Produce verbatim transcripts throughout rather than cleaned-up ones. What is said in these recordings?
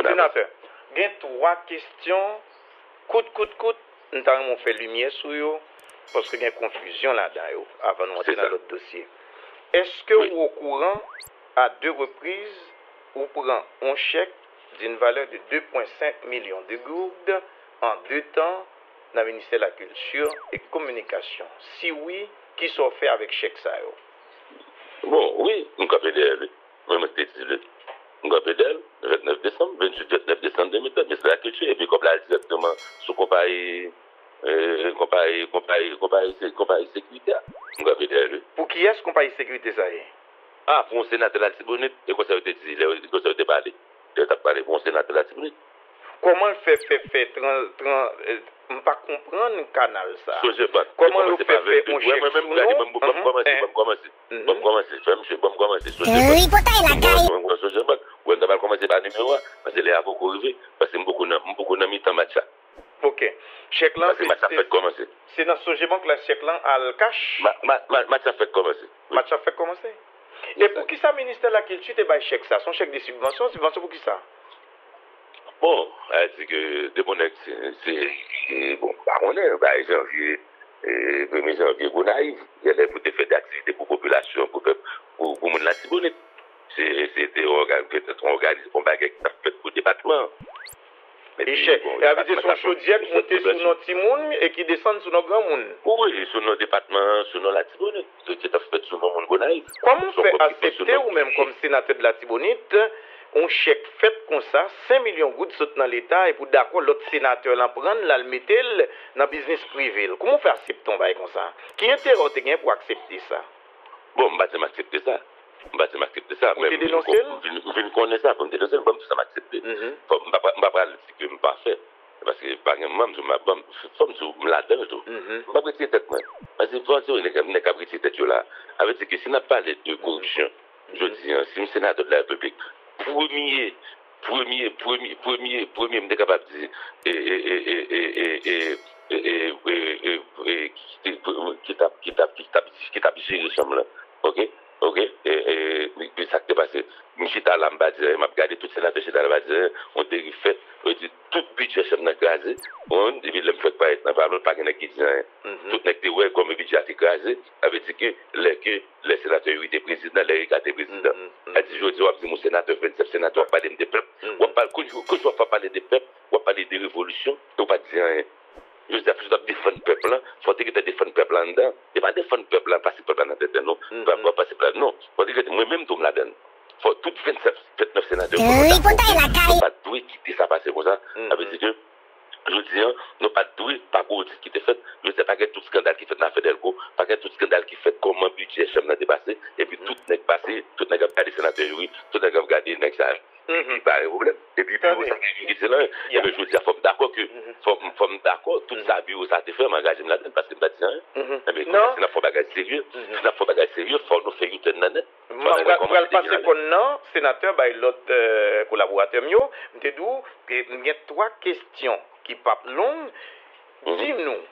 Senatè, gen twa kesyon kout, kout, kout, m ta renmen w fè limyè sou yo, paske gen konfizyon ladan yo, avan nou antre nan lòt dosye. Èske ou okouran, à deux reprises, ou pran yon chèk d'une valeur de deux point cinq millions de gourdes en deux temps nan Ministè Lakilti e Kominikasyon? Si wi, kisa w fè avèk chèk sa yo? Bon, wi, m kanpe dèyè l, wi. Mwen menm ki te di l. M kanpe dèyè l, vennèf desanm, venntuit, vennèf desanm de mil vennèf, Ministè Lakilti, epi kòb la al dirèkteman sou konpayi, konpayi, konpayi, konpayi, konpayi sekirite a. M kanpe dèyè l, wi. Pou kiyès konpayi sekirite sa ye? A, pou yon senatè Latibonit, e konsa yo te di, lè yo, konsa yo te pale. Lè yo t ap pale pou yon senatè Latibonit. Kòman l fè fè fè tran, tran, m pa konprann kanal sa. Sogebank. Kòman yo fè fè yon chèk sou non? Ban m kòmanse, ban m kòmanse. Ban m kòmanse, frè m, ban m kòmanse. Sogebank. Tripotay lakay. Mwen, mwen, Sogebank. Wè, m ta pral kòmanse pa nimewo a, paske lè a poko rive, paske m poko nan, m poko nan mitan match la. Ok. Chèk lan, se, se, se nan Sogebank la chèk lan al kach? Match la fèk kòmanse. Match la fèk kòmanse. E poukisa Ministè Lakilti te bay chèk sa? Se yon chèk de sibvansyon, sibvansyon pou kisa? Bon, sa vle di ke depi yon nèg se, se, bon, m pa konnen, bay janvye, premye janvye Gonayiv, genlè pou te fè de aktivite pou popilasyon, pou pèp, pou, pou moun Latibonit. Se, se te yon ògan, petèt yon òganis, yon bagay ki t ap fèt pou depatman an. Li chè. E sa vle di se yon chodyè k monte sou non timoun e ki desann sou non granmoun. Wi, sou non depatman an, sou non Latibonit. Sa ki t ap fèt sou non moun Gonayiv. Kòman w fè aksepte ou menm kòm senatè de Latibonit, yon chèk fèt konsa, senk milyon goud sot nan Leta epi w dakò lòt senatè lan pran l al mete l nan biznis prive l? Kòman w fè aksepte yon bagay konsa? Ki enterè w te gen pou w aksepte sa? Bon, m pa janm aksepte sa. M pa janm aksepte sa. Ou te denonse l? M vin, m vin konnen sa, pou m denonse l, ban m di sa m aksepte. Fò, m pa, m pa pral di ke m pafè. Paske pa gen manm sou m ap ban m, fò m di w m ladan l tou. M p ap retire tèt mwen. Paske fò se nèg, nèg k ap retire tèt yo la. Sa vle di ke si n ap pale de koripsyon, jodi a, si m senatè de la repiblik, premye, premye, premye, premye, premye, m te kapab di, e, e, e, e, e, e, e, e, e, e, e, ki t ap, ki t ap, ki t ap, ki t ap jere chanm lan. Oke? Oke? E, e, men sa k te pase. M chita la, m pa di anyen, m ap gade tout senatè chita la, m pa di anyen, yon deriv fèt, yo di tout bidjè chanm nan kraze, ou konprann, epi lè m fèk parèt nan palè, pa gen nèg ki di anyen. Tout nèg te wè kòman bidjè a te kraze, sa vle di ke lè ke, lè senatè Youri te prezidan, lè Rika te prezidan. Sa di jodi a w ap di m yon senatè, vennsenk senatè, w ap pale m de pèp, w ap pale, kounye a w ap pale de pèp, w ap pale de revolisyon, e w pa di anyen. Jodi a, si w t ap defann pèp lan, fò w te gentan defann pèp lan anndan. E pa defann pèp lan, pase pèp lan nan tenten, non. Pa, pa pase pèp lan, non. Fò w te gentan, mwen menm tou m ladann. Fò tout vennsenk, vennèf senatè yo konn sa. Nou pa t dwe kite sa pase konsa. Sa vle di ke, jodi a, nou pa t dwe pa gen odit ki te fèt. Jodi a, pa gen tout eskandal ki fèt nan afè Dèlko, pa gen tout eskandal ki fèt kòman bidjè chanm nan te pase, epi tout nèg pase, tout nèg ap gade senatè Youri, tout nèg ap gade nèg sa yo. Epi pa gen pwoblèm. Epi biwo sa gen ki di lan. Ebyen jodi a fò m dakò ke, fò m, fò m dakò tout sa biwo sa te fè, m angaje m ladann paske m pa di anyen. Ebyen kounye a si n ap fè yon bagay serye, si n ap fè yon bagay serye, fò nou fè U-turn nan nèt. M pral pase kòn nan, senatè, bay lòt kolaboratè m yo. M te di w ke m gen twa kesyon ki p ap long. Di nou,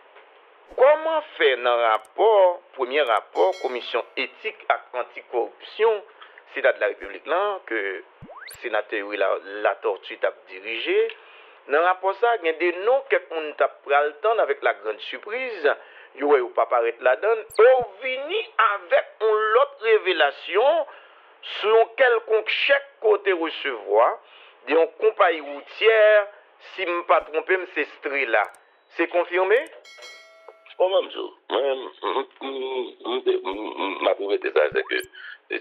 kòman fè nan rapò, premye rapò Komisyon Etik ak Anti-Koripsyon Sena de la Repiblik lan, ke senatè Youri La, Latortue t ap dirije, nan rapò sa a, gen de non kèk moun t ap pral tann avèk la grande surprise, yo wè yo pa parèt ladan l, e w vini avèk yon lòt revelasyon sou yon kèlkonk chèk ke w te resevwa de yon konpayi woutyè, si m pa twonpe m, se Strela. Se konfime? Bon, ban m di w, mwen, m, m, m, m, m, m, m ap repete sa, se ke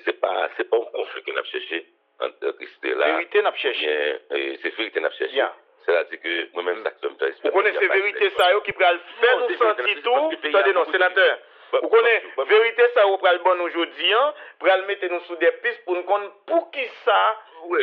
se pa, se pa yon konfli ke n ap chèche ant, ant Estela. Verite n ap chèche. Oubyen, e, se verite n ap chèche. Ya. Sètadi ke mwen menm, sa k fè m fè eksprè. Ou konnen se verite sa yo ki pral fè nou santi tou. Tande non, senatè. Ou konnen verite sa yo pral ban nou jodi a, pral mete nou sou de pis pou n konn poukisa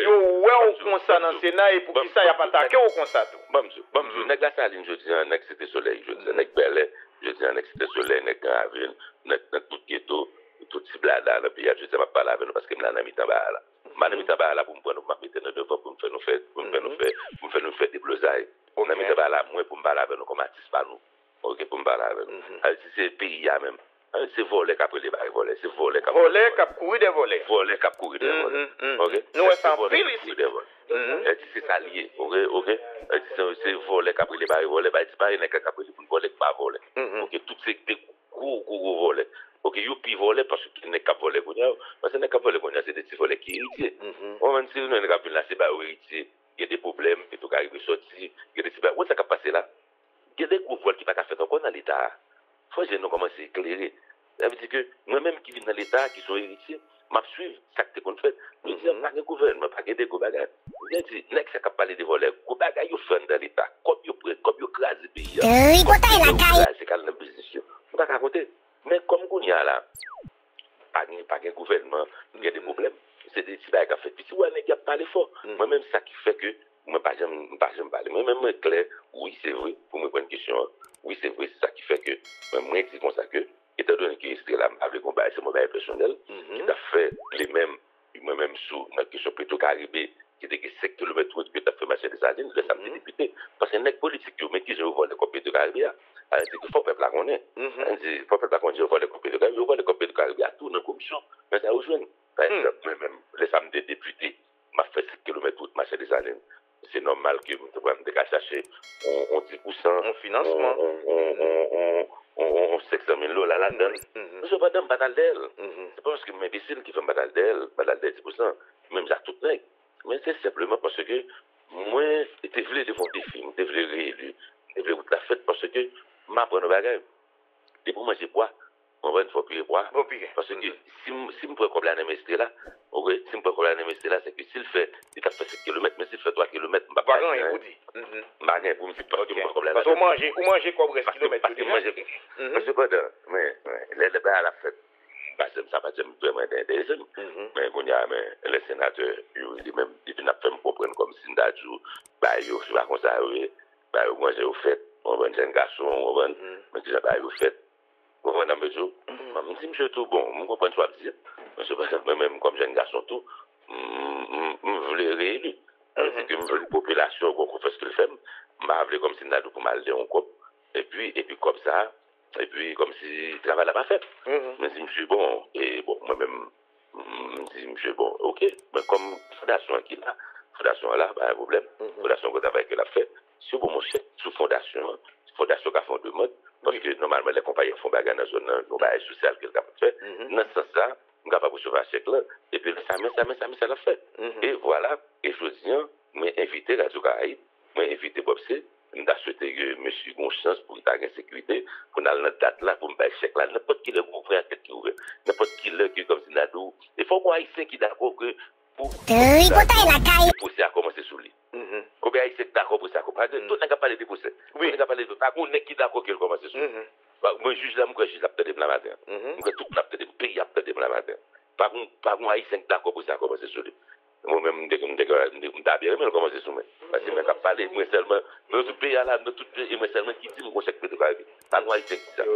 yo wè w konsa nan Sena e poukisa y ap atake w konsa tou. Ban m di w, ban m di w, nèg Lasalin jodi a, nèg Site Solèy jodi a, nèg Bèlè jodi a, nèg Site Solèy, nèg Gran Ravin, nèg nan tout geto, tout ti blada nan peyi a, jodi a m ap pale avè nou paske m la nan mitan bagay la. M pa nan mitan bagay la pou m pran nou, pou m ap mete nou devan, pou m fè nou fè, pou m fè nou fè, pou m fè nou fè deblozay. M nan mitan bagay la, mwen, pou m pale avè nou kòm atis pa nou. Oke, pou m pale avè nou. Sa vle di se peyi a menm. Sa vle di se vòlè k ap rele bagay vòlè, se vòlè k ap rele vòlè. Vòlè k ap kouri dèyè vòlè. Vòlè k ap kouri dèyè vòlè. Oke? Nou wè sa anpil isi. Èl di se sa l ye, oke, oke. Èl di se, se vòlè k ap rele bare vòlè, bay di bare nèg la k ap rele moun vòlè k pa vòlè. Oke, tout se de gwo, gwo, gwo vòlè. Oke, yo pi vòlè paske nèg k ap vòlè kounye a yo. Paske nèg k ap vòlè kounye a, se de ti vòlè ki eritye. Ou konprann, si nou nèg ap vin la, se ba yo eritye. Gen de pwoblèm, Petro Karibe sòti, gen de ti bagay. Ou wè sa k ap pase la? Gen de gwo vòl ki pa ka fèt ankò nan Leta a. Fò je nou kòmanse eklere. Sa vle di ke mwen menm ki vin nan Leta a, ki se yon eritye, m ap swiv sa k te konn fèt. Jodi a, pa gen gouvènman, pa gen de gwo bagay. Mwen di, nèg sa k ap pale de vòlè, gwo bagay yo fè anndan Leta. Kòb yo pran, kòb yo kraze peyi a. Tripotay lakay. Yo kraze k al nan biznis yo. M pa ka konte. Men kòm kounye a la, pa gen, pa gen gouvènman, gen de pwoblèm. Se de ti bagay k ap fèt piti, w wè nèg y ap pale fò. Mwen menm, sa ki fè ke mwen pa janm, m pa janm pale. Mwen menm, mwen klè, wi, se vre, pou m reponn kesyon an, wi, se vre, se sa ki fè ke mwen, mwen di konsa ke, etandone ke Estrela, m pa vle gon bagay, se yon bagay pèsonèl, ki t ap fè li menm, mwen menm sou, nan kesyon Petro Karibe, ki te gen senk kilomèt wout ke t ap fè mache Desalin, lè sa m te depite. Paske nèg politik yo, men kijan yo vòlè kòb Petro Karibe a. Sa vle di ke fò pèp la konnen. Sa vle di, fò pèp la konnen yo vòlè kòb Petro Karibe, yo vòlè kòb Petro Karibe a tou nan komisyon. Men sa yo jwenn. Pa egzanp, mwen menm, lè sa m te depite, m ap fè senk kilomèt wout mache Desalin. Se nòmal ke m te, m te ka chache yon, yon dis pousan, yon finansman, yon, yon, yon, yon, yon, yon, yon senk san mil dola ladan l. Men sepandan, m pa t al dèyè l. Se pa paske m enbesil ki fè m pa t al dèyè l, m pa t al dèyè dis pousan. Menm jan ak tout nèg. Men se senpleman paske mwen te vle, te fè yon defi, mwen te vle reyeli, mwen te vle wout la fèt paske m aprann yon bagay. Depi w manje pwa, w konprann, fò w pire pwa. Fò w pire. Paske si m, si m pran kòb la nan men Estrela, oke, si m pran kòb la nan men Estrela, se ke si l fè, li t ap fè senk kilomèt, men si l fè twa kilomèt, m p ap bay anyen pou di. M pa gen pou m di paske m pran kòb la nan men. Paske w manje, ou manje kòb rès kilomèt yo deja. Paske m manje. Men sepandan, men, men, lè, lè bagay la fèt, m pa janm, sa pa janm vrèman te enterese m. Men kounye a, men, lè senatè Youri li menm, li vin ap fè m konprann kòmsi m ta di w, bagay yo, se pa konsa yo ye, bagay yo manje yo fèt, w konprann, jèn gason, w konprann, men kijan bagay yo fèt, w konprann sa m vle di w? M di misye tou, bon, m konprann sa w ap di, men sepandan, mwen menm, kòm jèn gason tou, m, m, m vle reyeli. Sa vle di ke m vle popilasyon an gon konfyans ke l fè m, m pa vle kòmsi m ta di w pou m al dèyè yon kòb, epi, epi kòb sa a, epi kòmsi travay la pa fèt. Men si misye bon, e bon, mwen menm, m di misye, bon, oke, men kòm fondasyon an ki la, fondasyon an la, pa gen pwoblèm, fondasyon an gon travay ke l ap fè, si yo ban m yon chèk sou fondasyon an, fondasyon ka fè yon demann, paske nòmalman lè konpayi an fè yon bagay nan zòn nan, yon bagay sosyal ke l kapab fè, nan sans sa, m kapab resevwa chèk la, epi l di sa, men sa, men sa, men sa l ap fè. E vwala, e jodi an, mwen envite Radyo Karayib, mwen envite Bob C, m ta swete ke mesye gen yon chans pou l ta gen sekirite, pou n al nan dat la, pou m bay chèk la, nenpòt kilè gen yon vrè ankèt ki ouvè, nenpòt kilè ke kòmsi m ta di w, e fò gen yon Ayisyen ki dakò ke pou Tripotay lakay. Pwosè a kòmanse sou li. Konbyen Ayisyen ki dakò pwosè a kòmanse? Tout nèg ap pale de pwosè. Tout nèg ap pale de, pa gen yon nèg ki dakò ke l kòmanse sou li. Mwen jij la, m kwè jij la ap tande m la maten an. M kwè tout moun ap tande m, peyi ap tande m la maten an. Pa gen, pa gen Ayisyen ki dakò pwosè a kòmanse sou li. Mwen menm, m te, m te, m te, m ta byen renmen l kòmanse sou mwen. Paske mwen k ap pale, mwen sèlman, nan tout peyi a la, nan tout peyi, e mwen sèlman ki di m gon chèk Petro Karibe. Pa gen Ayisyen ki di sa.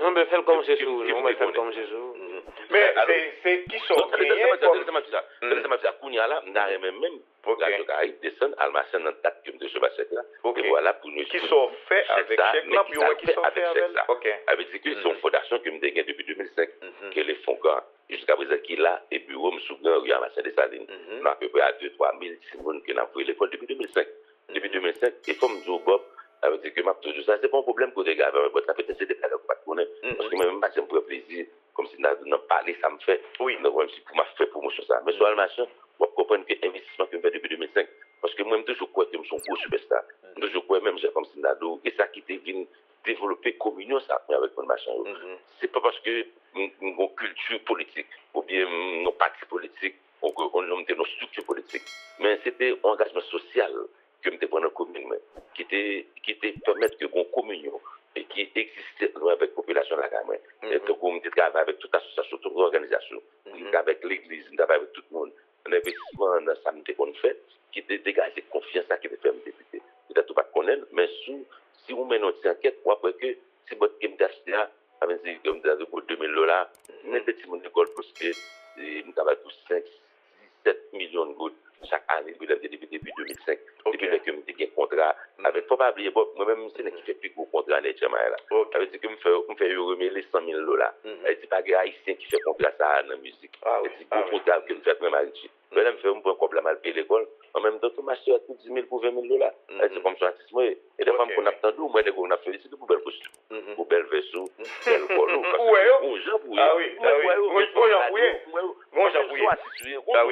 Non, men fè l kòmanse sou ou, non, men fè l kòmanse sou ou. Men se, se kisa w genyen kòm... Tande sa m ap di sa. Tande sa m ap di sa. Kounye a la, m ta renmen menm Radyo Karayib desann al mache nan dat ke m te resevwa chèk la. E vwala pou nou esplike kisa w fè avèk chèk la, pou yo wè kisa w fè avè l. Sa vle di ke se yon fondasyon ke m te gen depi de mil senk, ke le Fongan, jiska prezan ki la, e biwo m sou Gran Ri a Mache Desalin. Nou apeprè a de twa mil timoun ke n ap voye lekòl depi de mil senk. Depi de mil senk, e fò m di w, Bob, sa vle di ke m ap toujou di w sa, se pa yon pwoblèm kote gen avè mwen, bòt la, petèt se de bagay ou pa t konnen. Paske mwen menm, m pa janm pran plezi, kòmsi m ta di w nan pale sa m fè, nan kòmsi pou m ap fè pwomosyon sa. Men si w al mache, w ap konprann ke envestisman ke m fè depi de mil senk, paske mwen, m toujou kwè ke m se yon gwo sipèsta. M toujou kwè, menm jan kòmsi m ta di w, e sa ki te vin devlope kominyon sa mwen avèk moun Machan yo. Se pa paske m, m gen yon kilti politik, oubyen m nan yon pati politik, oubyen m te nan yon estrikti politik. Men se te yon angajman sosyal ke m te pran nan komin mwen, ki te, ki te pèmèt ke gen yon kominyon e ki egziste ansanm avèk popilasyon lakay mwen. E tankou m te travay avèk tout asosyasyon, tout òganizasyon, m travay avèk legliz, m travay avèk tout moun. Nan envestisman nan sa m te konn fè, ki te degaje konfyans sa ki te fè m depite. Petèt ou pa t konnen l, men si w, si w mennen yon ti ankèt, w ap wè ke ti bòt ke m te achte a, sa vle di ke m te achte pou de mil dola, m mete timoun lekòl plis ke, e, m travay pou senk, sis, sèt milyon goud chak ane depi lè m te depite depi de mil senk. Depi lè ke m te gen kontra avèk, fò pa bliye, Bob, mwen menm, se nèg ki fè pi gwo kontra nan H M I la. Sa vle di ke m fè, m fè yo remele san mil dola. Sa vle di pa gen Ayisyen ki fè kontra sa a nan mizik. Sa vle di gwo kontra ke m fè ak Mè Marichi. Lè m fè, m pran kòb pou l al peye lekòl. An menm tan tou, m achte yòt pou dis mil, pou ven mil dola. Sa vle di, kòm se yon atis mwen ye. E dèfwa m konn ap tande w, m wè nèg yo konn ap felisite pou bèl kostim ou, pou bèl vès ou, bèl kòl ou. Paske gon jan pou ye. Mwen kwè yo, mwen kwè yo, mwen kwè yo. Gon jan pou ye. Gon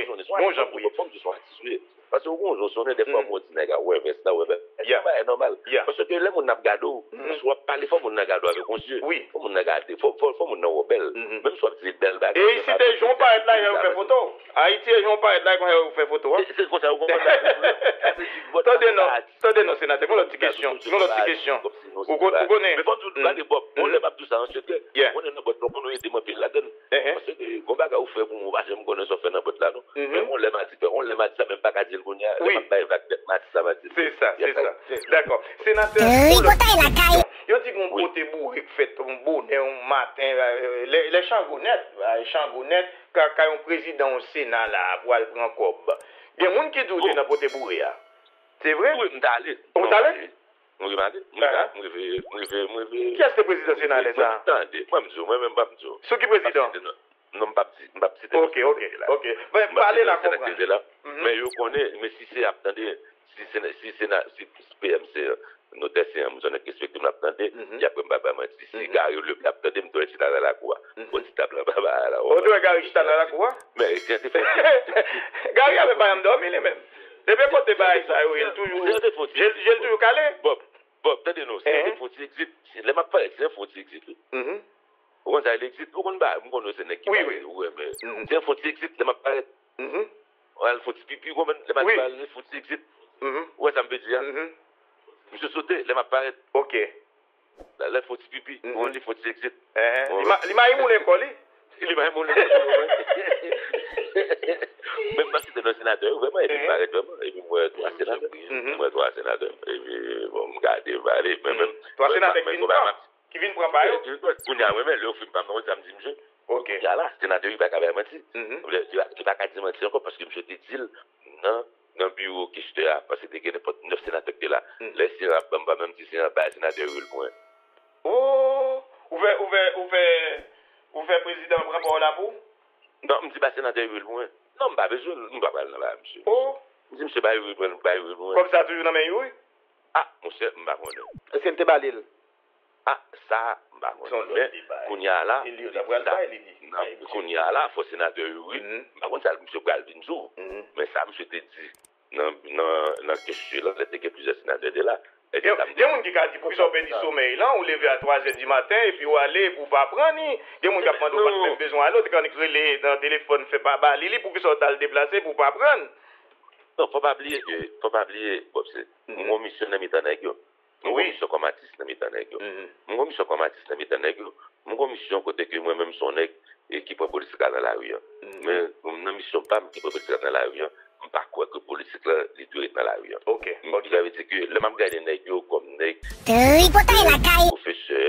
jan pou ye. Gon jan pou ye. Paske ou gon jan sonnen, dèfwa, mwen di nèg a wè vès la, wè vès la, se yon bagay nòmal. Paske lè moun nan ap gade w, si w ap pale, fò moun nan gade w avèk yon zye. Fò moun nan gade, fò, fò, fò moun nan wè w bèl. Menm si w ap di bèl bagay, e isi te jan w parèt la, jan yo fè foto. Ayiti e jan w parèt la, konsa yo fè foto a. Se, se konsa yo konprann bagay yo. Tande non, tande non, senatè, gon lòt ti kesyon, gon lòt ti kesyon. Ou ko-, ou konnen. Men fò m di w, gade, Bob, yon lè m ap di w sa an sekrè. Ou konnen nan bòt la, ou konnen yo ede m anpil ladann. Paske gon bagay ou fè pou mwen, ou pa janm konnen sa w fè nan bòt la, non. Men yon lè m a di, yon lè m a di sa, men m pa ka di l kounye a. Lè m ap bay vag, m a di sa, m a di l. Se sa, se sa. Dakò. Senatè, gon lòt kesyon. Yo di gon pote bourik fèt yon bonè yon maten, lè, lè chango nèt, chango nèt, ka, ka yon prezidan yon sena la pou al pran kòb. Gen moun ki di w te nan pote boure a. Se vre? Wi, m t ale. Ou t ale? M rive ale, m rive, m rive, m rive, m rive. Kiyès te prezidan sena lè sa a? Tande, mwen m di w, mwen menm pa m di w. Sou ki prezidan? Non, m p ap di, m p ap site non. Ok, ok, ok. Pale n a konprann. Men yo konnen, men si se ap tande, si se, si se na, si P M se notè, se yon moun nèg respekte m ap tande, y ap wè m pa bay manti. Si Gary Lepè ap tande m, dwe chita nan lakou a. Bò ti tab la, pa bay la. Ou dwe Gary chita nan lakou a? Men, se te fè. Gary a menm pa janm dòmi li menm. Depi kote bagay sa yo ye, l toujou, je l, je l toujou kale. Bob, Bob, tande non, se yon fo ti egzit. Lè m ap parèt, se yon fo ti egzit, wi. Ou konn sa l egzit? Ou konn ba, m konn se nèg ki ba ou renmen. Se yon fo ti egzit, lè m ap parèt. Ou al fo ti pipi, ou konprann? Lè m al pale, fo ti egzit. Ou wè sa m vle di a? Misye sote, lè m ap parèt. Ok. Lè, lè fo ti pipi, ou konn li fo ti egzit. Li ma-, li mayi moulen kò li. Li mayi moulen kò li, ou konprann? Men m pa site non senatè yo, vrèman, epi m parèt vrèman, epi m wè twa senatè. M wè twa senatè. Epi, bon, m gade, m pale, men menm. Twa senatè ki vin pran, ki vin pran pa yo. Kounye a, mwen, men lè yo fin pa m nan, sa m di misye. Ok. Kounye a la, senatè yo pa ka bay manti. Li pa, li pa ka di manti ankò, paske misye te di l nan, nan biwo kestè a, paske te gen nenpòt nèf senatè ki te la. Lè sena ap ban m, pa menm di sena bay senatè Rule pou mwen. Oh, ou fè, ou fè, ou fè, ou fè prezidan pran pawòl la pou ou? Non, m di ba senatè Rule pou mwen. Non, m pa bezwen l, m pa pral nan bagay misye. Oh. M di misye bay Rule, pran, bay Rule pou mwen. Kòb sa toujou nan men Youri? Ah, monchè, m pa konnen. Èske l te ba li l? Ah, sa, m pa konnen. Men, kounye a la, li di sa. Kounye a la, fò senatè Youri, m pa konn sa misye pral vin di w. Men sa misye te di nan, nan, nan kestyon lan, lè te gen plizyè senatè te la. Gen, gen moun ki ka di, poukisa w pèdi somèy lan, ou leve a twa zè di maten, epi w ale, epi w pa pran li. Gen moun k ap mande w pa t menm bezwen ale, w te ka annik rele nan telefòn, fè pa ba li li, poukisa w t al deplase pou w pa pran l? Non, fò pa bliye ke, fò pa bliye, Bob, se, m gon misyon nan mitan nèg yo. M gon misyon kòm atis nan mitan nèg yo. M gon misyon kòm atis nan mitan nèg yo. M gon misyon kote ke mwen menm se yon nèg, e, ki pran politik la nan lari a. Men, m nan misyon pa m ki pran politik la nan lari a, m pa kwè ke politik la, li dwe ret nan lari a. Ok, ok. Sa vle di ke lè m ap gade nèg yo kòm nèg, tripotay lakay, pwofesè,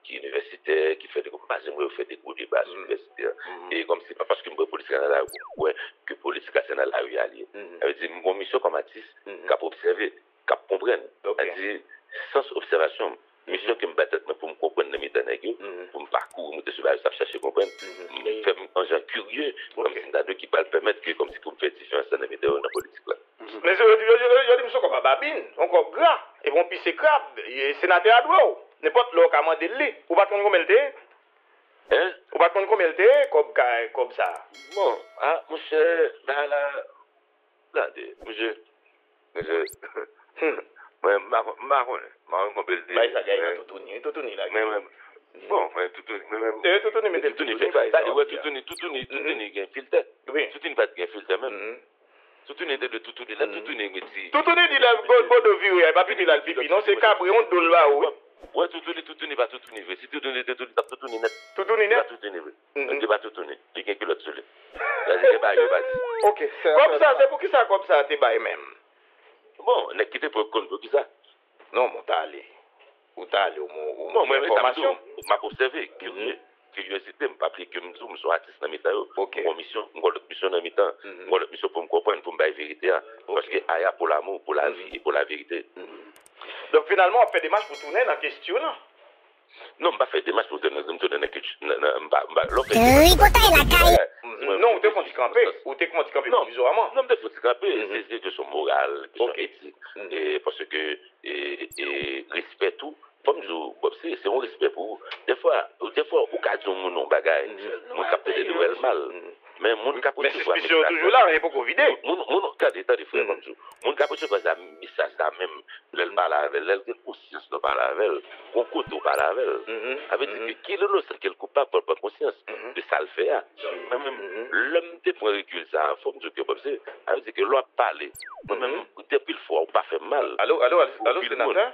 ki inivèsitè, ki fè de gwo, m pa janm wè yo fè de gwo deba sou inivèsitè. E kòmsi pa paske m pran politik la nan lari pou m kwè ke politik la se nan lari a li ye. Sa vle di, m gon misyon kòm atis, k ap obsève, k ap konprann. Sa di, sans obsèvasyon m. Misyon ke m bay tèt mwen pou m konprann nan mitan nèg yo, pou m pa kouri moute sou bagay yo, sa ap chache konprann. M fè m an jan kirye, kòmsi m ta dwe ki pral pèmèt ke, kòmsi pou m fè diferans lan nan mitan yo nan politik la. Men se yo di, yo, yo, yo di m se yon kòb a babin, yon kòb gra, epi yon pise krab, e, senatè a dwe w. Nenpòt lè w ka mande l li. Ou pa t konn konbyen l te ye? Hein? Ou pa t konn konbyen l te ye, kòb kay, kòb sa a? Bon, ah, monchè, bagay la, gade, monchè, monchè, mwen, m pa, m pa konnen, m pa konn konbyen l te ye. Bay sa gay nan toutouni, wi, toutouni la. Men, men, bon, men toutouni, men, men, e, toutouni mete l toutouni, toutouni, bay sa, gade, wè, toutouni, toutouni, toutouni gen filtè. Toutouni pa t gen filtè menm. Toutouni te dwe toutouni la, toutouni meti. Toutouni di lè Bodo vire a, e pa pipi l al pipi non, se kabre yon do l ba ou, wi. Wè, toutouni, toutouni pa toutouni vre. Si toutouni te toutouni, t ap toutouni nèt. Toutouni nèt? Li pa toutouni vre. Li pa toutouni. Li gen kilòt sou li. Sa di gen bagay yo pa di. Ok, kòb sa, se poukisa kòb sa te bay menm? Bon, nèg ki te pran konn poukisa. Non, men w t ale. Ou t ale, ou, ou, bon, mwen, men sa m di w, m ap obsève, kirye. Kiryozite, m pa bliye ke m di w, m se yon atis nan mitan yo. Ok. M gon misyon, m gon lòt misyon nan mitan. M gon lòt misyon pou m konprann, pou m bay verite a. Ok. Paske aya pou lanmou, pou lavi e pou laverite. Donk, finalman, w ap fè demach pou tounen nan kestyon lan. Non, m pa fè demach pou m tounen, m tounen nan kilti, nan, nan, m pa, m pa, lè w fè demach, tripotay lakay. Non, ou te fè yon ti kanpe. Ou te fè yon ti kanpe pwovizwaman. Non, m te fè yon ti kanpe. Se, se kesyon moral, kesyon etik. E, paske, e, e, respè tou. Fò m di w, Bob, se, se yon respè pou ou. Defwa, defwa, ou ka di yon moun yon bagay, moun k ap tande li wè l mal. Men moun k ap resevwa mesaj la, moun, moun, moun, tande, tande, frè, fò m di w. Moun k ap resevwa sa, mesaj la menm, lè l pale avè l, lè l gen konsyans lè w pale avè l, gon kote w pale avè l. Sa vle di ke ke l inosan, ke l koupab, fò l pran konsyans de sa l fè a. Mwen menm, lè m te pran rekil sa a, fò m di w ke, Bob, se, sa vle di ke lè w ap pale, mwen menm, anpil fwa, ou pa fè m mal. Alo, alo, alo, senatè?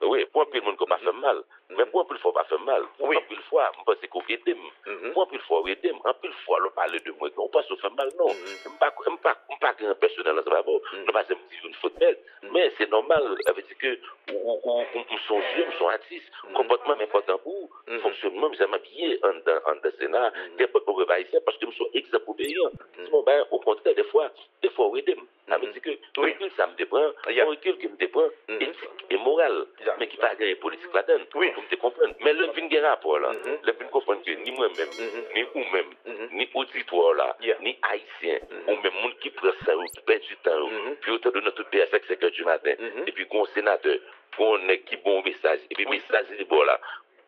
Wi, pou anpil moun, ke w pa fè m mal. Men pou anpil fwa, w pa fè m mal. Pou anpil fwa, m panse ke w ede m. Pou anpil fwa, w ede m. Anpil fwa, lè w pale de mwen, ou panse w fè m mal, non. M pa, m pa, m pa gen anyen pèsonèl ansanm avè w. Nou pa janm di youn fot nèt. Men se nòmal, sa vle di ke ou, ou, ou, ou, m se yon je, m se yon atis. Konpòtman m enpòtan pou ou. Fonksyònman m, jan m abiye anndan, anndan Sena, gen enpòtman pou pèp ayisyen, paske m se yon egzanp pou peyi a. Se pa yon bagay, okontrè, defwa, defwa, w ede m. Sa vle di ke rekil sa m te pran, se yon rekil ke m te pran etik e moral, men ki pa gen politik ladan l, pou m te konprann. Men lè m vin gen rapò la, lè m vin konprann ke ni mwen menm, ni ou menm, ni oditwa w la, ni Ayisyen, ou menm moun ki pran san yo, ki pèdi tan yo, pou yo tande w nan tout peyi a, sèk sèk è di maten, epi gen yon senatè, gen yon nèg ki ba w yon mesaj, epi mesaj li ba w la,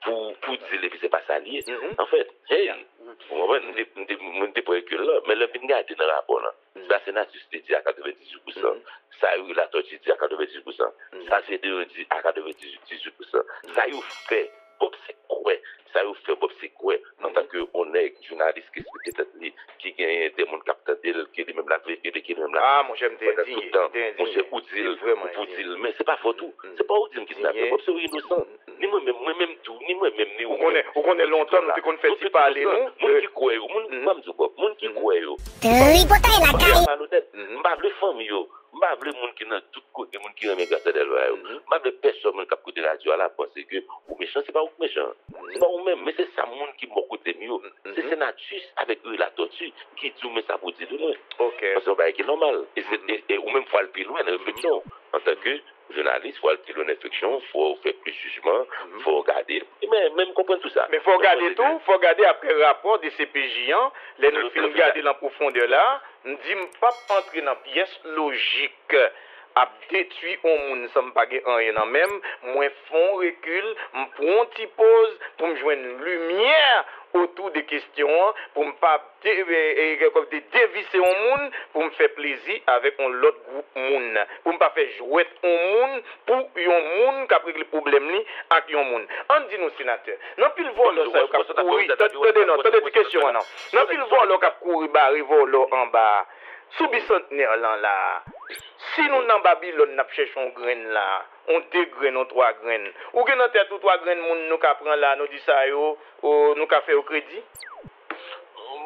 pou, pou di l, epi se pa sa l ye. Anfèt, hey, ou konprann, m te, m te, m te pran rekil la, men lè m vin gade nan rapò lan, sa Senatus te di a katrevendizuit pousan, sa Hugues Latortue di a katrevendizuit pousan, sa Gedeon di a katrevendizuit pousan, sa yo fè Bob se kwè, sa yo fè Bob se kwè, antanke yon nèg, jounalis ki respekte tèt li, ki genyen de moun k ap tande l, ke li menm l ap veye, ke li, ke li menm l ap pandan tout tan, monchè, ou di l, ou pou di l, men se pa fòt ou, se pa ou di m kidnapè, Bob se yon inosan. Ni mwen menm, mwen menm tou, ni mwen menm, ni ou menm. Ou konnen, ou konnen lontan nou te konn fè ti pale nou. Moun ki kwè yo, moun, ban m di w, Bob, moun ki kwè yo. Tripotay lakay. M pa vle fanmi yo, m pa vle moun ki nan tout kote, moun ki renmen Grasè Dèlva yo. M pa vle pèsonn moun k ap koute radyo a la panse ke ou mechan, se pa ou k mechan. Se pa ou menm, men se sa moun ki bò kote m yo. Se Senatus avèk Hugues Latortue ki di w men sa pou w di de mwen. Sa se yon bagay ki nòmal. E se, e, e ou menm fò w al pi lwen nan refleksyon w. Antanke jounalis, fò w al pi lwen nan refleksyon w, fò w fè plis jijman, fò w gade. Men, men m konprann tou sa. Men fò w gade tou, fò w gade apre rapò de C P J an, lè nou fin gade l an pwofondè la, m di m p ap antre nan pyès lojik ap detwi on moun san m pa gen anyen nan men m, mwen fè on rekil, m pran on ti poz pou m jwenn limyè otou de kesyon an, pou m pa de, e, e, de devise on moun pou m fè plezi avèk on lòt gwoup moun, pou m pa fè jwèt on moun pou yon moun k ap regle pwoblèm li ak yon moun. Ann di nou, senatè, nan pil vòlò sa yo k ap kouri, tande, tande non, tande ti kesyon an non. Nan pil vòlò k ap kouri bare vòlò anba a, sou Bisantnè lan la a, si nou nan Babilòn n ap chèche yon grenn la, yon de grenn, yon twa grenn, ou gen nan tèt ou twa grenn moun nou ka pran la, nou di sa yo, o, nou ka fè yo kredi?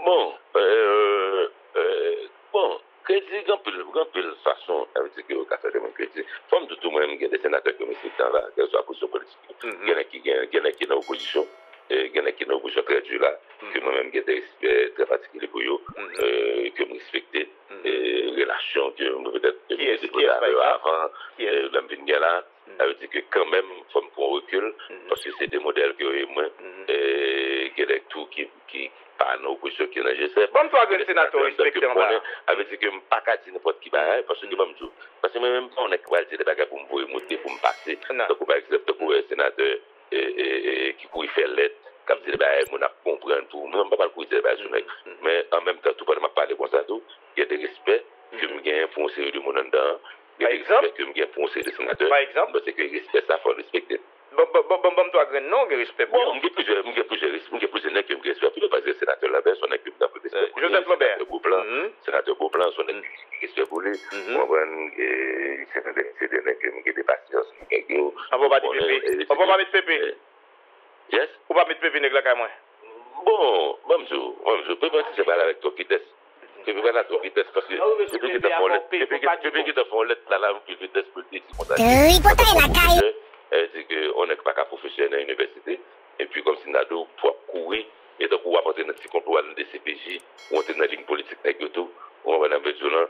Bon, euh, euh, bon, kredi, gen anpil, gen anpil fason, sa vle di ke yo ka fè de moun kredi. Fò m di w tou, mwen menm, gen de senatè ke m respekte anba kèlkeswa pozisyon politik yo. Gen nèg ki gen, gen nèg ki nan opozisyon, e gen nèg ki nan opozisyon trè di la, ke mwen menm gen de respè trè patikilye pou yo, e ke m respekte, e relasyon ke m petèt te gen avè yo avan, e lè m vin gen la, sa vle di ke kanmenm, fò m pran rekil, paske se de modèl ke yo ye mwen, e gen nèg tou ki, ki pa nan opozisyon, ki nan G sèt. Ban m twa grenn senatè w respekte anba a. Sa vle di ke m pa ka di nenpòt ki bagay, paske ban m di w, paske mwen menm, m pa yon nèg ki pral di de bagay pou m voye moute, pou m pase. Tankou pa egzanp, tankou, e, senatè e, e, e, ki kouri fè lèt, k ap di de bagay moun ap konprann tou. Mwen, m pa pral kouri di de bagay sou nèg. Men, an menm tan tou, pandan m ap pale konsa tou, gen de respè ke m genyen pou yon seri de moun anndan an. Gen de respè ke m gen pou yon seri de senatè. M panse ke respè sa, fò l respekte. Ban, ban, ban, ban, ban m twa grenn non, gen respè pou yo. Bon, m gen plizyè, m gen plizyè res-, m gen plizyè nèg ke m gen respè pou yo, paske senatè Lambert, se yon nèg ke m t anpil respè pou li. Joseph Lambert. Senatè Beauplan, senatè Beauplan, se yon nèg ki gen respè pou li. Ou konprann, e, se de, se de nèg ke m gen de pasyans pou nèg yo. Anvan w pa di Pepe. Anvan w pa met Pepe. Yes? Ou pa met Pepe nèg lakay mwen. Bon, ban m di w, ban m di w, Pepe Antije pale avèk twòp vitès. Pepe pale avèk twòp vitès, paske Pepe gentan fè yon lèt, Pepe gentan fè yon lèt la, la, anpil vitès pou l te di konsa. Tripotay lakay. E di ke yon nèg pa ka pwofesè nan inivèsite, epi kòmsi m ta di w, pou w ap kouri, e tankou w ap antre nan ti konplo a nan D C P J, ou antre nan liy politik nèg yo tou, ou konprann sa m vle di w lan,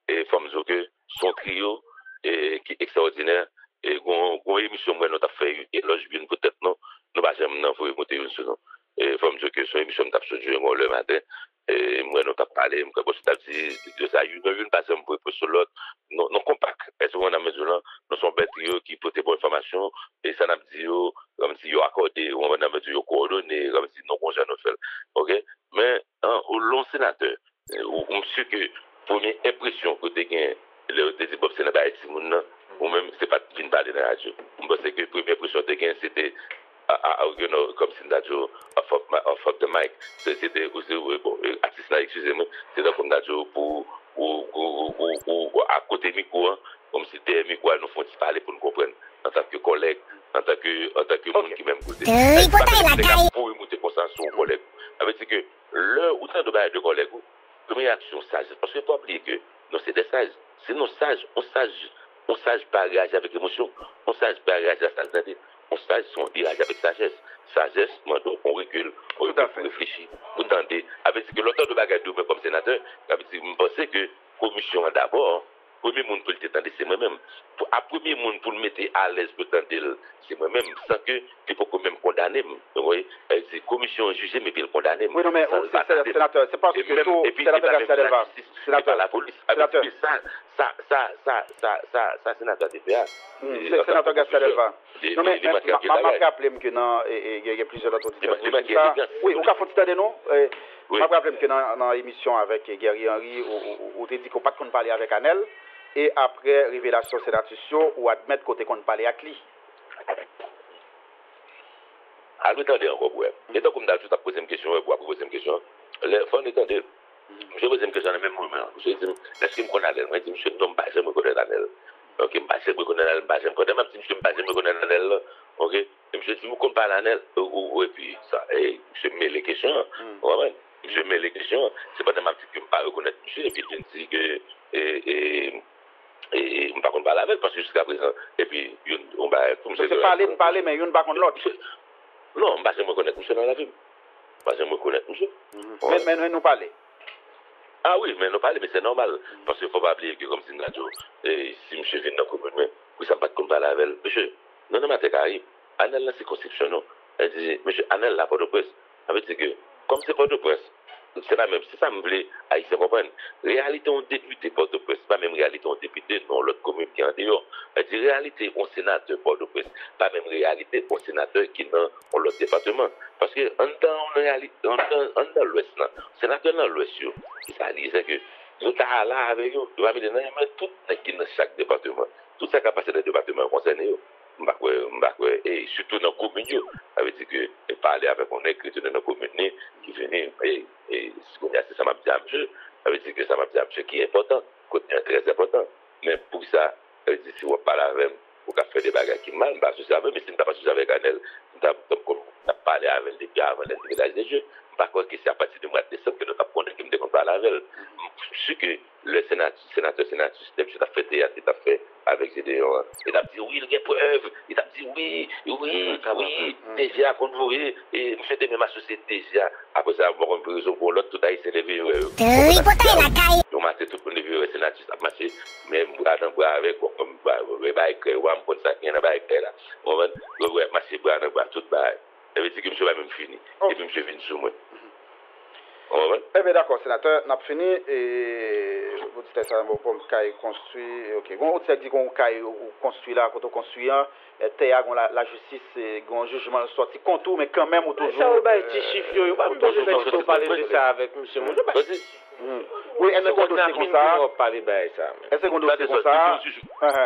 E fò m di w ke se yon triyo e, ki ekstraòdinè. E gon, gon emisyon mwen nou t ap fè elòj youn pou tèt nou, nou pa janm nan voye moute youn sou nou. E fò m di w ke se yon emisyon m t ap sot jwe yon lè maten. E mwen nou t ap pale, m kwè bon, si t ap di de sa, youn, youn pa janm voye pwes sou lòt. Nou, nou konpak. Èske w konprann sa m di w lan? Nou se yon bèl triyo ki pote bon enfòmasyon, e sa n ap di yo, kòmsi yo akòde, w konprann sa m di w, yo kowòdone, kòmsi nou gon jan nou fè l. Oke? Men, an, ou lè yon senatè, ou, ou, m si ke premye enpresyon ke w te gen lè yo te di Bob se nan bagay timoun nan, ou menm, se pa t vin pale nan radyo. M panse ke premye enpresyon w te gen, se te, a, a, a, you know, kòmsi m ta di w, off of, my, off of the mic. Se, se te, ou se, bon, e, atis la, eskize mwen, se tankou m ta di w pou, ou, ou, ou, ou, ou, ou, akote mikwo an, kòmsi dèyè mikwo a, nou fè yon ti pale pou n konprann, antanke kòlèg, antanke, antanke moun ki menm kote. Èske pa tande nèg ap voye moute konsa sou yon kòlèg? Sa vle di ke lè ou tande yon bagay de kòlèg ou, premye reyaksyon sajès. Paske fò pa bliye ke nou se de saj. Si nou saj, yon saj, yon saj pa reyaji avèk emosyon. Yon saj pa reyaji a sa l tande. Yon saj se yon, li reyaji avèk sajès. Sajès mande w pran rekil, pran rekil pou reflechi, pou tande. Sa vle di ke lè w tande yon bagay de mwen kòm senatè, sa vle di m panse ke komisyon an dabò, premye moun pou l te tande se mwen menm. Pou, a premye moun pou l mete alèz pou l tande l, se mwen menm, san ke li poko menm kondane m. Ou konprann? Sa vle di, komisyon an jije m epi l kondane m. Wi, non, men, san l pa tande m. Senatè, se paske tou, senatè Garcia Delva, senatè, pa lapolis. Sa vle di ke sa, sa, sa, sa, sa, sa, sa senatè a te fè a, senatè Garcia Delva. Non, men, men, m ap raple m ke nan, e, e, gen, gen plizyè lòt oditè ki di sa. Wi, ou ka fon ti tande nou? E, m ap raple m ke nan, nan emisyon avèk Guerrier Henry, ou, ou, ou, ou te di ke w pa t konn pale avèk Anèl. E apre revelasyon senatus yo, ou admèt ke w te konn pale ak li. Al retande ankò pou wè. E tankou m ta di w t ap poze m kesyon, wè, pou w ap poze m kesyon. Lè, fò n retande. Misye poze m kesyon nan menm moman an. Misye di m, èske m konn Anèl? Mwen di misye, non, m pa janm rekonèt Anèl. Oke, m pa janm rekonèt Anèl, m pa janm konnen. M ap di misye, m pa janm rekonèt Anèl, oke? E misye di, ou konn pale Anèl? Ou, ou, ou, epi sa, e, misye mele kesyon an. Ou konprann? Misye mele kesyon an. Se pandan m ap di ke m pa rekonèt misye, epi l vin di ke, e, e, e, e, m pa konn pale avè l, paske jiskaprezan, epi youn, yon bagay tou, misye pale, m pale, men youn pa konn lòt. Non, m pa janm rekonèt misye nan lavi m. M pa janm rekonèt misye. Men, men, men nou pale. A wi, men nou pale, men se nòmal. Paske fò pa bliye ke kòmsi m ta di w, e, si misye vin nan komin mwen, poukisa m pa t konn pale avè l? Mesye, nou nan Maten Karayib. Anèl nan sikonskripsyon nou. Sa vle di, mesye, Anèl la Pòtoprens. Sa vle di ke, kòm se Pòtoprens, se pa menm, se sa m vle Ayisyen konprann. Reyalite yon depite Pòtoprens, se pa menm reyalite yon depite nan yon lòt komin ki andeyò. Sa vle di, reyalite yon senatè Pòtoprens, pa menm reyalite yon senatè ki nan yon lòt depatman. Paske anndan yon reyali-, anndan, anndan Lwès lan, senatè nan Lwès yo, ki sa li ye, se ke yo ta la avèk yo, yo pa mete nan men tout nèg ki nan chak depatman. Tout sa k ap pase nan depatman yo konsène yo. M pa kwè, m pa kwè, e sitou nan komin yo. Sa vle di ke, e pale avèk yon nèg ki retounen nan komin li, ki vini, e, e, si kounye a se sa m ap di a misye, sa vle di ke sa m ap di a misye ki enpòtan, kote an trè enpòtan. Men poukisa, sa vle di si w ap pale avè m, ou ka fè de bagay ki mal, m pa asosye avè l, men si m t ap asosye avèk Anèl, m t ap, m t ap, m t ap pale avè l depi avan lè l te vin laj de je. M pa kwè ke se apati de mwa desanm ke nou t ap konnen ke m te konn pale avè l. M si ke lè senat-, senatè senatus, lè misye t ap fè teyat, li t ap fè avèk Jedeyon an. E t ap di, wi, l gen prèv. E t ap di, wi, wi, wi, D G a konn voye. E misye te menm asosye D G a. Apre sa, mwen konn pou rezon pou yon lòt, tout Ayisyen leve yo wè yo. Tripotay lakay. Yon maten, tout moun leve yo wè Senatus ap mache, men bra nan bra avèk, bon, kòm ba- wè bagay krèy wa, m konn sa k gen nan bagay krèy la. Ou konprann? Yo wè ap mache bra nan bra, tout bagay. Sa vle di ke misye pa menm fini. Epi misye vin sou mwen. Ou konprann? Ebyen, dakò, senatè, n ap fini. E, oditè sa, bon, bon, kay konstwi, ok. Gon oditè ki di gon kay ou konstwi la, kote w konstwi an, e, tè a, gon la, lajistis, e, gon jijman sòti kont ou, men kanmenm ou toujou. Sa yo bay ti chif yo, yo pa m bezwen fè ti pale de sa avèk misye. Mwen, yo pa. Wi, èske gon dosye konsa? Èske gon dosye konsa?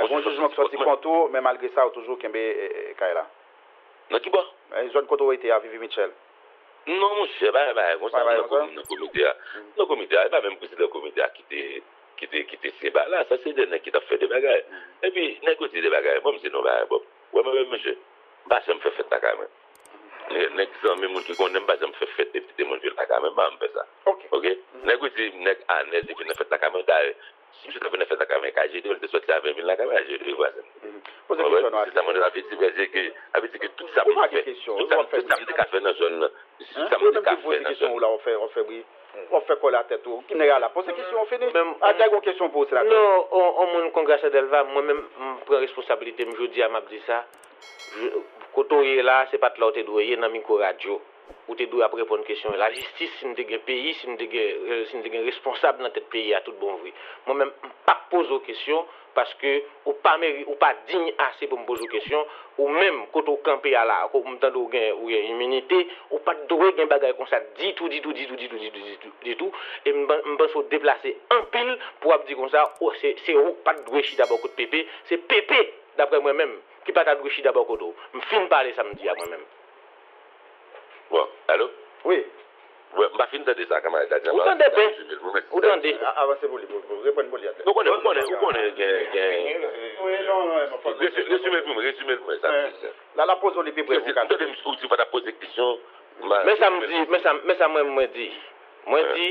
Gon jijman ki sòti kont ou, men malgre sa, ou toujou kenbe, e, e, kay la. Nan ki bò? E, zòn kote w rete a, Vivi Mitchell. Non, monchè, bagay, bagay konsa, nan komi- nan komite a. Nan komite a, e pa menm prezidan komite a ki te, ki te, ki te siyen bagay la. Sa se de nèg ki t ap fè de bagay. Epi, nèg yo di de bagay, bon, m di non, bagay, bon. Wè, mwen menm, mesye, m pa janm fè fèt lakay mwen. Nèg, nèg zanmi moun ki konnen m pa janm fè fèt, envite moun vin lakay mwen, m pa janm fè sa. Ok. Nèg yo di, nèg anèl, li vin nan fèt lakay mwen, dayè, si misye ta vin nan fèt lakay mwen, kay Jedeyon, li te sòti a ven mil lakay mwen, kay Jedeyon vwazen. Poze kesyon nou. Se sa mwen ap di, sa vle di ke, sa vle di ke tout sa m fè, tout sa, tout sa m te ka fè nan zòn nan, tout sa m te ka fè nan zòn nan. Ou la, w ap fè, w ap fè bri, w ap fè kòlè a tèt ou. Ki nèg a la? Poze kesyon, w fini. Adjay, gon kesyon pou w, senatè. Non, on, on moun konn Gracia Delva, mwen menm, m pran responsabilite m jodi a, m ap di sa. Je- Kote w ye la, se pa t la w te dwe ye nan mikwo radyo. Ou te dwe ap reponn kesyon lajistis, si n te gen peyi, si n te gen, e, si n te gen responsab nan tèt peyi a tout bon vre. Mwen menm, m p ap poze w kesyon, paske ou pa meri- ou pa diy ase pou m poze w kesyon. Ou menm, kote w kanpe a la, ko- m tande w gen, ou gen iminite, ou pa t dwe gen bagay konsa ditou, ditou, ditou, ditou, ditou, ditou, ditou. E m, m panse w deplase anpil pou w ap di konsa, o, se, se ou k pa t dwe chita bò kot Pepe, se Pepe, daprè mwen menm, ki pa ta dwe chita bò kote w. M fin pale sa m di a mwen menm. Bon, alo? Wi. Bon, m pa fin tande sa, kanmarad la di. Ou tande byen. Ou tande. A- Avanse pou li, pou, pou, reprann pou li, atlè. Ou konnen, ou konnen, ou konnen gen, gen. Wi, non, non, non, pa- Rezime l pou mwen, rezime l pou mwen, sa m di. La, la poze w li pi pre pou w ka tande. Ou di w pa t ap poze kesyon. Men sa m di, men sa, men sa mwen, mwen di. Mwen di,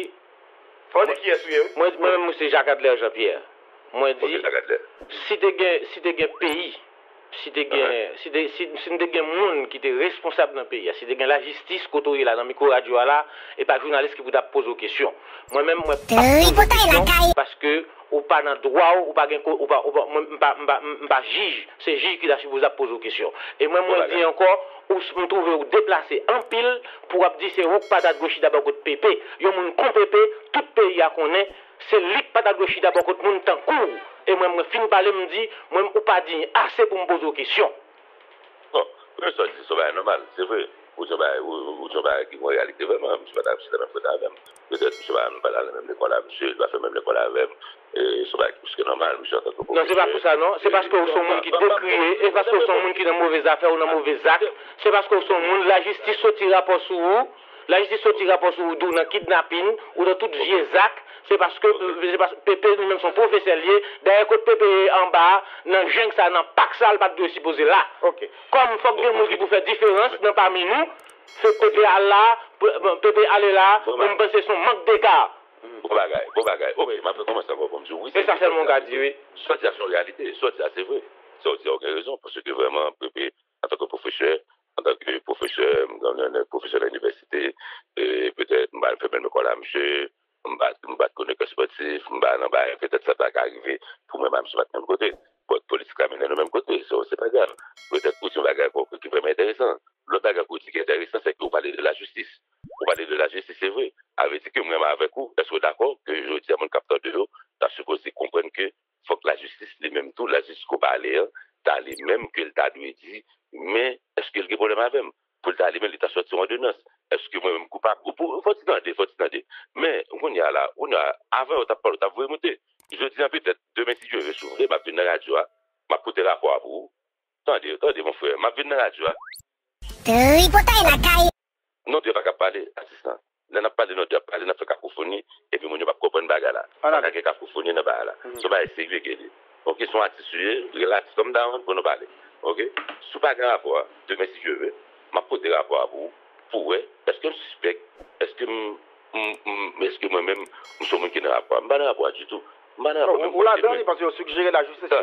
Fò w di kiyès ou ye, wi. Mwen, mwen menm, mwen se Jacques Adler Jean Pierre. Mwen di, si te gen, si te gen peyi, si te gen, si te, si, si n te gen moun ki te responsab nan peyi a, si te gen lajistis kote w ye la, nan mikwo radyo a la, e pa jounalis ki pou t ap poze w kesyon. Mwen menm, mwen p ap poze w kesyon, paske ou pa nan dwa w, ou pa gen ko- ou pa, ou pa, mwen, m pa, m pa, m pa jij, se jij ki ta sipoze ap poze w kesyon. E mwen, mwen di ankò, ou s- m twouve w deplase anpil pou w ap di se ou k pa ta dwe chita bò kot Pepe. Yon moun kon Pepe, tout peyi a konnen, se li k pa ta dwe chita bò kot moun tankou w. E mwen, mwen fin pale, m di, mwen, ou pa diy ase pou m poze w kesyon. Bon, premye sa w di, se yon bagay nòmal, se vre. Ou di yon bagay, ou, ou di yon bagay ki gon reyalite vrèman, misye pa ta chita menm kote avè m. Petèt, misye pa, nou pa t al nan menm lekòl a misye, li pa fè menm lekòl avè m. E se yon bagay ki plis ke nòmal, misye antanke pwofesè. Non, se pa pou sa, non. Se paske ou se yon moun ki dekriye, e paske ou se yon moun ki nan move zafè, ou nan move zak. Se paske ou se yon moun, lajistis soti rapò sou ou, lajistis soti rapò sou ou, di w nan kidnapin, ou nan tout vye zak. Se paske, se paske Pepe li menm se yon pwofesè l ye. Dayè, kot Pepe ye anba a, nan jeng sa, nan pak sa, l pa t dwe sipoze la. Kòm fòk gen moun ki pou fè diferans nan pami nou, fè Pepe al la, Pepe ale la, mwen m panse se yon mank dega. Bon bagay, bon bagay. Ok, m ap rekòmanse ankò pou m di w, wi, se sa sèlman w ka di, wi. Sa w di a se yon reyalite, sa w di a se vre. Sa w di a, ou gen rezon, paske vrèman, Pepe, antanke pwofesè, antanke pwofesè, m, m, m, pwofesè nan inivèsite, e petèt m pa al fè menm lekòl a misye, m pa, m pa t konnen kè spòtif, m pa nan bagay, petèt sa ta ka rive pou mwen, m pa misye pa t menm kote. Bon, politik la mennen nou menm kote, so, se pa grav. Petèt ou di yon bagay ankò ki vrèman enteresan. Lòt bagay ke w di ki enteresan, se ke w pale de lajistis. Ou pale de lajistis, se vre. Sa vle di ke mwen menm avèk ou, èske w dakò ke jodi a moun k ap tande yo ta sipoze konprann ke fòk lajistis li menm tou, lajistis ke w pale an, ta li menm ke l ta dwe di, men èske l gen pwoblèm avè m? Pou l ta li menm, li ta sòti yon òdonans. Èske mwen menm koupab? Ou pou, fò w ti tande, fò w ti tande. Men, kounye a la, kounye a, avan yo t ap pale, yo t ap voye monte. Jodi a, petèt, demen, si Dye vle, si w vle, m ap vin nan radyo a, m ap pote rapò a pou ou. Tande, tande, mon frè, m ap vin nan radyo a. Tripotay lakay. Non, de pa k ap pale, atis lan. Lè n ap pale, non, de ap pale, n ap fè kakofoni, epi moun yo p ap konprann bagay la. Pa ka gen kakofoni nan bagay la. Se yon bagay serye ke li ye. Ok, se yon atis ou ye, relax, calm down, pou nou pale. Ok? Si w pa gen rapò a, demen, si Dye vle, m ap pote rapò a pou ou, pou w wè, èske m sispèk, èske m, m, m, èske mwen menm, m se yon moun ki nan rapò a? M pa nan rapò a ditou. M pa nan rapò menm pou l te mwen. Ou ladan li, paske yo sigjere lajistis,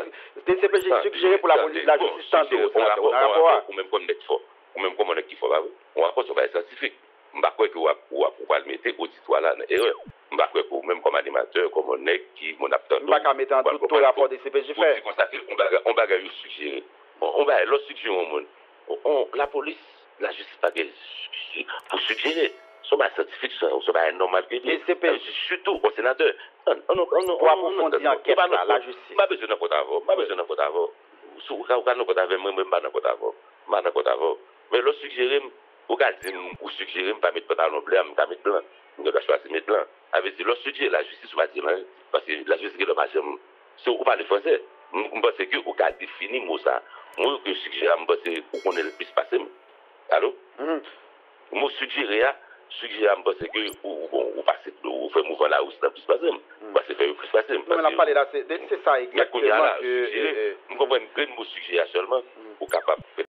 T C P J sigjere pou lajistis tande w, senatè, ou nan rapò a. Ou menm kòm nèg fò. Ou menm kòm nèg ki fò, pa vre? Yon rapò se yon bagay syantifik. M pa kwè ke w ap, w ap, ou pral mete oditwa la nan erè. M pa kwè ke ou menm kòm animatè, kòm yon nèg ki moun ap tande w, ou pral pran l pou di konsa ke yon bagay, yon bagay yo sigjere. Bon, yon bagay, lè w sigjere yon moun, on, lapolis, lajistis pa gen pou sigjere. Se yon bagay syantifik, se yon bagay nòmal ke li ye. Sitou yon senatè. An, an, an, an, pou apwofondi ankèt la, lajistis. M pa bezwen nan kont avè w, m pa bezwen nan kont avè w. Si w ka, ou ka nan kont avè m, mwen, mwen, m pa nan kont avè w. M pa nan kont avè w. Men lè w sigjere m, ou ka di m, ou sigjere m pa met pantalon ble a, m ka met blan. M gen dwa chwazi met blan. Sa vle di, lè w sigjere lajistis, ou pa di l anyen. Paske lajistis gen dwa pa janm. Si w pale fransè, m, m panse ke ou ka defini mo sa. Mo yo ke sigjere a, m panse ou konnen l plis pase m. Alo? Mo sigjere a, sigjere a, m panse ke ou, ou, bon, ou pase, ou fè mouvman lari nan plis pase m. Ou pase fè yo plis pase m. Non, men l ap pale la, se, se sa egzakteman ke, sigjere, m konprann grenn mo sigjere a sèlman, ou kapab